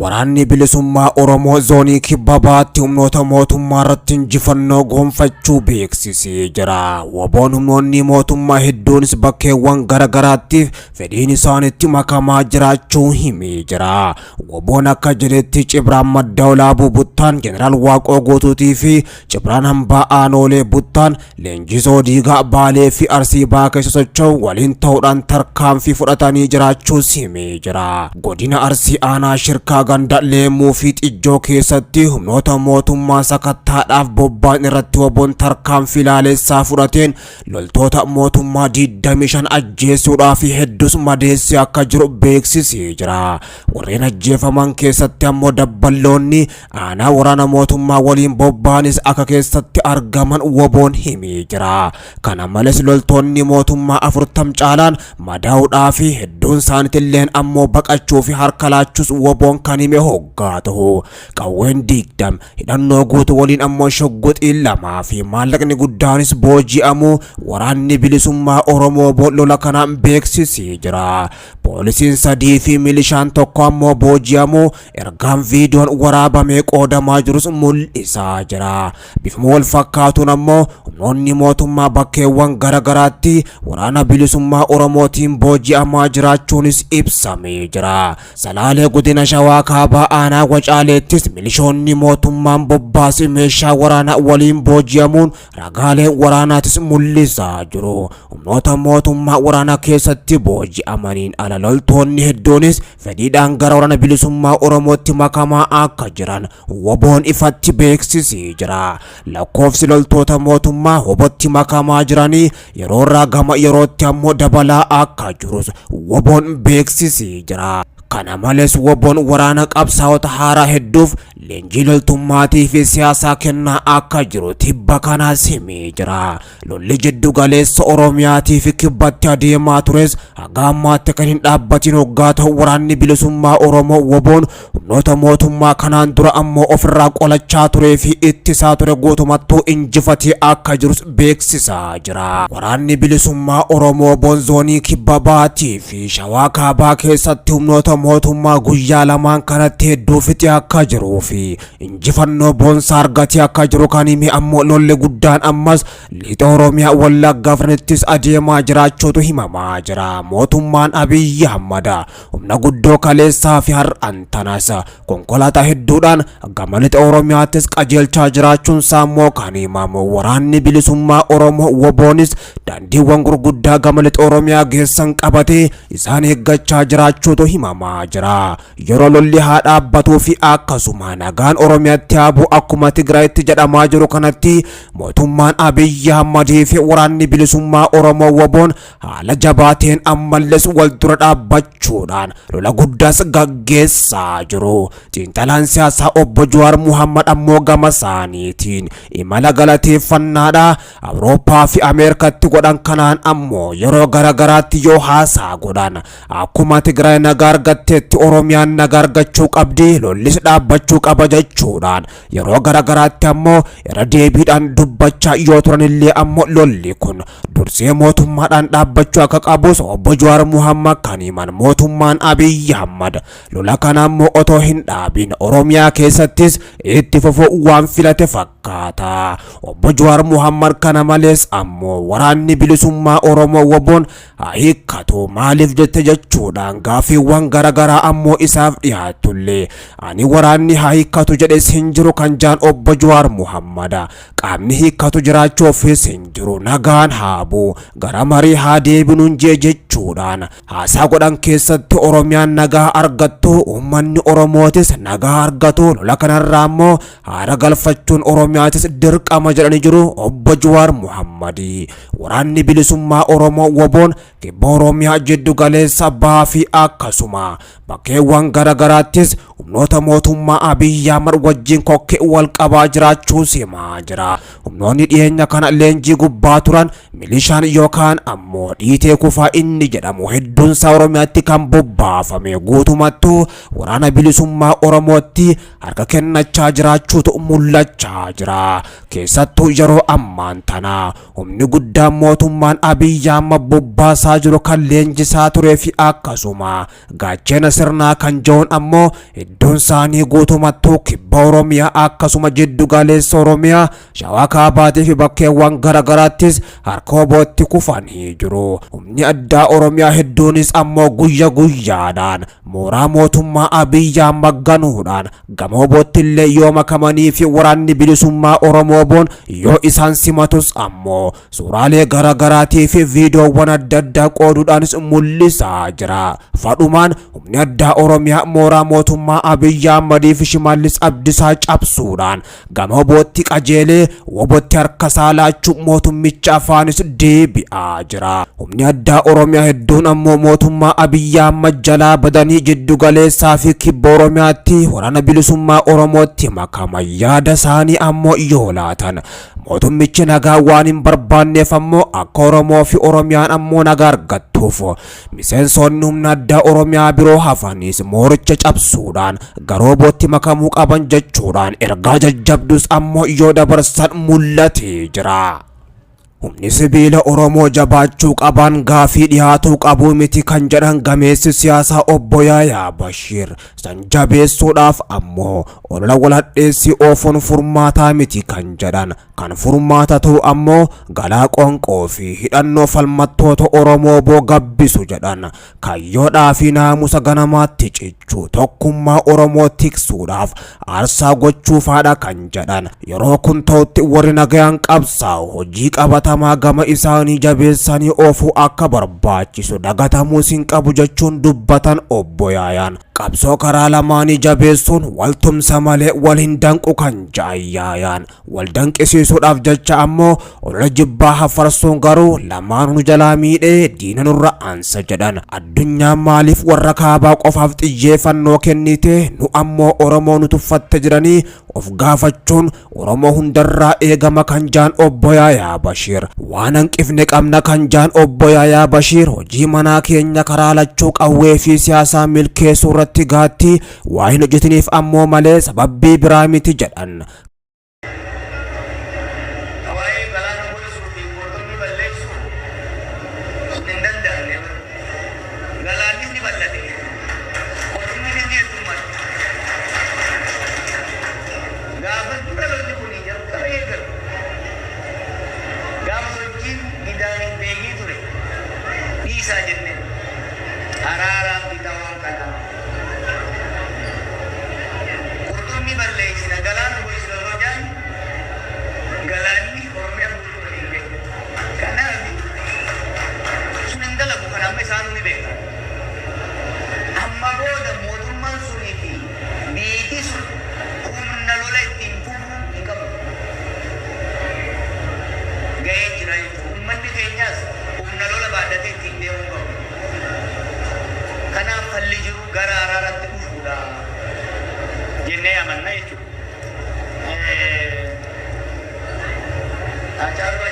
Waraanni Bilisummaa Oromoo Zoonii Kibba Bahaatti humnoota mootummaa irratti injifannoo goonfachuu beeksisee jira. Waboon humnoonni mootummaa hedduunis bakkeewwan garagaraatti fedhiin isaanitti makamaa jiraachuu himee jira. Waboon akka jedhetti Cibraan Madda Walaabuu Buttaan Jeneraal Waaqoo Guutuutii fi Cibraan Hambaa Aanoolee Buttaan Leenjisoo Diigaa Baalee fi Arsii Bahaa keessa socho'u waliin ta'uudhaan tarkaanfii fudhatanii jiraachuus himee jira. Godina Arsii Aanaa Shirkaa Ganda Leemmuu fi Xijjoo keessatti humnoota mootummaa sakattaadhaaf bobba'an irratti waboon tarkaanfii laaleessaa fudhateen loltoota mootummaa 25 ajjeesuudhaa fi hedduus madeessee akka jiru beeksisee jira. Warreen ajjeefaman keessatti ammoo dabballoonni aanaa waraana mootummaa waliin bobba'anis akka keessatti argaman waboon himee jira. Kana malees loltoonni mootummaa 40 caalaan madaa'uudhaa fi hedduun isaaniitilleen ammoo baqachuu fi harka laachuus waboon kan hime hoggaa ta'u. Qawween 20 hidhannoo guutuu waliin ammoo shugguxiin 2 fi maallaqni guddaanis booji'amuu waraanni bilisummaa Oromoo lola kanaan beeksisee jira. Poolisiin 3 fi milishaan 1 ammoo booji'amuu ergaan viidiyoon waraabamee qoodamaa jirus mul'isaa jira. Bifuma wal fakkaatuun ammoo humnoonni mootummaa bakkeewwan garagaraatti waraana bilisummaa Oromootiin booji'amaa jiraachuunis ibsamee jira. Salaalee godina Shawaa Kaabaa aanaa Wacaaleettis milishoonni mootummaan bobbaase meeshaa waraanaa waliin booji'amuun ragaaleen waraanaatis mul'isaa jiru. Humnoota mootummaa waraanaa keessatti booji'amaniin ala loltoonni hedduunis fedhiidhaan gara waraana bilisummaa Oromootti makamaa akka jiran waboon ifatti beeksisee jira. Lakkoofsi loltoota mootummaa wobotti makamaa jiranii yeroorraa gama yerootti ammoo dabalaa akka jirus waboon beeksisee jira. Kana malees waboon waraana qabsaa'ota haaraa hedduuf leenjii loltummaatii fi siyaasaa kennaa akka jiru tibba kanaas himee jira. Lolli jiddu galeessa Oromiyaatii fi kibbatti adeemaa tures haga ammaatti kan hin dhaabbatin hoggaa ta'u waraanni bilisummaa Oromoo waboon humnoota mootummaa kanaan dura ammoo ofirraa qolachaa turee fi ittisaa ture guutumattuu injifatee akka jirus beeksisaa jira. Waraanni bilisummaa Oromoo Bonzoonii Kibba Baatii fi Shawaa Kaabaa keessatti humnoota mootummaa guyyaa lamaan kanatti hedduu fixee akka jiruu fi injifannoo boonsaa argatee akka jiru kan hime ammoo lolli guddaan ammas lixa Oromiyaa Wallagga afranittis adeemaa jiraachuutu himamaa jira. Mootummaan Abiyyi Ahmad humna guddoo kaleessaa fi har'an tanas konkolaataa hedduudhaan gama lixa Oromiyaattis qajeelchaa jiraachuun isaa immoo kan himamu. Waraanni bilisummaa Oromoo waboonis daandiiwwan gurguddaa gama lixa Oromiyaa geessan qabatee isaan eeggachaa jiraachuutu himamaa jira. Yeroo lolli haa dhaabbatuu fi akkasuma nagaan Oromiyaatti haa bu'u akkuma Tigraayitti jedhamaa jiru kanatti mootummaan Abiyyi Ahmadii fi waraanni bilisummaa Oromoo waboon haala jabaateen ammalles wal dura dhaabbachuudhaan lola guddaas gaggeessaa jiru. Xiinxalaan siyaasaa obbo Jawaar Muhammad ammoo gama isaaniitiin imala galateeffannaadha Awurooppaa fi Ameerikaatti godhan kanaan ammoo yeroo garagaraatti yoo haasaa godhan akkuma Tigraay nagaa argatteetti Oromiyaan nagaa argachuu qabdi, lollis dhaabbachuu qaba jechuudhaan yeroo garagaraatti ammoo irra deebiidhaan dubbachaa yoo turanillee ammoo lolli kun dursee mootummaadhaan dhaabbachuu akka qabus obbo Jawaar Muhammad kan himan mootummaan Abiyyi Ahmad lola kana ammoo otoo hin dhaabin Oromiyaa keessattis itti fufuu waan filate fakkaata. Obbo Jawaar Muhammad kana malees ammoo waraanni bilisummaa Oromoo waboon haa hiikkatu maaliif jette jechuudhaan gaaffiiwwan garagaraa ammoo isaaf dhiyaatullee ani waraanni haa hiikkatu jedhes hin jiru kan jaan obbo Jawaar Muhammad qaamni hiikkatu jiraachuufis hin jiru nagaan haa bu'u gara marii haa deebinuun jee jechuudhaan haasaa godhan keessatti Oromiyaan nagaa argattu uummanni Oromootis nagaa argatu lola kanarraa ammoo haara galfachuun Oromiyaatis dirqama jedhanii jiru obbo Jawaar Muhammad. Waraanni bilisummaa Oromoo waboon kibba Oromiyaa jiddu galeessa bahaa fi akkasuma bakkeewwan garagaraattis humnoota mootummaa Abiyyi Ahmad wajjin kokkee wal qabaa jiraachuu himaa jira. Humnoonni dhiyeenya kana leenjii gubbaa turan milishaan yookaan ammoo dhiitee kufaa inni jedhamu hedduunsaa Oromiyaatti kan bobbaafame guutumattuu waraana bilisummaa Oromootti harka kennachaa jiraachuutu mul'achaa jira. jira. Keessattuu yeroo ammaan tana humni guddaan mootummaan Abiyyi Ahmad bobbaasaa jiru kan leenjisaa turee fi akkasuma gaachena sirnaa kan jiruun ammoo iddoon isaanii guutumattuu kibba Oromiyaa akkasuma jiddu galeessa Oromiyaa Shawaa Kaabaatii fi bakkeewwan garaagaraattis harka WBOtti kufanii jiru. Humni addaa Oromiyaa hedduunis ammoo guyya guyyaadhaan mooraa mootummaa Abiyyi Ahmad ganuudhaan gama WBOtti illee yoo makamanii fi waraanni bilisummaa Oromoo boon yoo isaan simatus ammoo suuraalee garaagaraatii fi viidiyoowwan adda addaa qooduudhaanis mul'isaa jira. Fadhumaan humni addaa Oromiyaa mooraa mootummaa Abiyyi Ahmadii fi Shimallis Abdiisaa cabsuudhaan gama WBOtti qajeelee WBOtti harka isaa laachuu mootummicha afaanis deebi'aa jira. Humni addaa Oromiyaa hedduun ammoo mootummaa Abiyyi Ahmad jalaa badanii jiddu galeessaa fi kibba Oromiyaatti waraana bilisummaa Oromootti makaman yaada isaanii ammoo yoo laatan mootummichi nagaa waan hin barbaanneef ammoo akka Oromoo fi Oromiyaan ammoo nagaa argattuuf miseensonni humna addaa Oromiyaa biroo hafanis mooricha cabsuudhaan gara WBOtti makamuu qaban jechuudhaan ergaa jajjabdus ammoo yoo dabarsan mul'atee jira. Humni sibiila Oromoo jabaachuu qaban gaafii dhiyaatuu qabuu miti kan jedhan gameessi siyaasaa obbo Yaayaa Bashiir san jabeessuudhaaf ammoo olola waladheessii oofuun furmaataa miti kan jedhan kan furmaata ta'u ammoo galaa qoonqoo fi hidhannoo falmattoota Oromoo boo gabbisu jedhan kaayyoodhaa fi naamusa ganamaatti cichuu tokkummaa Oromoo tiksuudhaaf aarsaa gochuufaadha kan jedhan yeroo kun ta'utti warri nagayaan qabsaa'u hojii qabatamaa gama isaanii jabeessanii oofuu akka barbaachisu dagatamuus hin qabu jechuun dubbatan obbo Yaayaan. Qabsoo karaa lamaanii jabeessuun waltumsa malee wal hin danqu kan ja'an Yaayaan. Wal danqisiisuudhaaf jecha ammoo olola jibbaa hafarsuun garuu lamaan nu jalaa miidhee diina nurra aansa jedhan. Addunyaan maaliif warra kaabaa qofaaf xiyyeeffannoo kennite nu ammoo Oromoo nu tuffatte jedhanii of gaafachuun Oromoo hundarraa eegama kan jaan obbo Yaayaa Bashiir. Waan hanqifne qabna kan jaan obbo Yaayaa Bashiir hojii manaa keenya karaa lachuu qawwee fi siyaasaa milkeessuu irratti gaatti waa hin hojjetiniif ammoo malee sababbii biraa miti jedhan. Waa'ee galaana gogsuu fi qurxummii balleessuu sun hin danda'amne. Galaanni ni bal'ate. Qurxummiin ni heddummaate. Gaafa dura lolli kun jalqaba eegalu. Gaafa sochiin gidaan hin beekii ture. Dhiisaa jenneen. Araaraaf bitaa waan kanaa. Qurxummii balleessina galaana gogsina osoo jedhan galaanni Oromiyaa guutuu waliin gahe. Kanaaf sun hin dalagu kan amma isaanuu ni beekan. Amma booda mootummaan sunii fi biyyi sun humna lola ittiin fufuu hin qabu. Gahee jira jechuudha. Uummanni keenyas humna lola baadhatee ittiin deemuu hin qabu. Kanaaf falli jiru gara araaratti dhufuudha jennee amanna jechuudha. Haacaaluu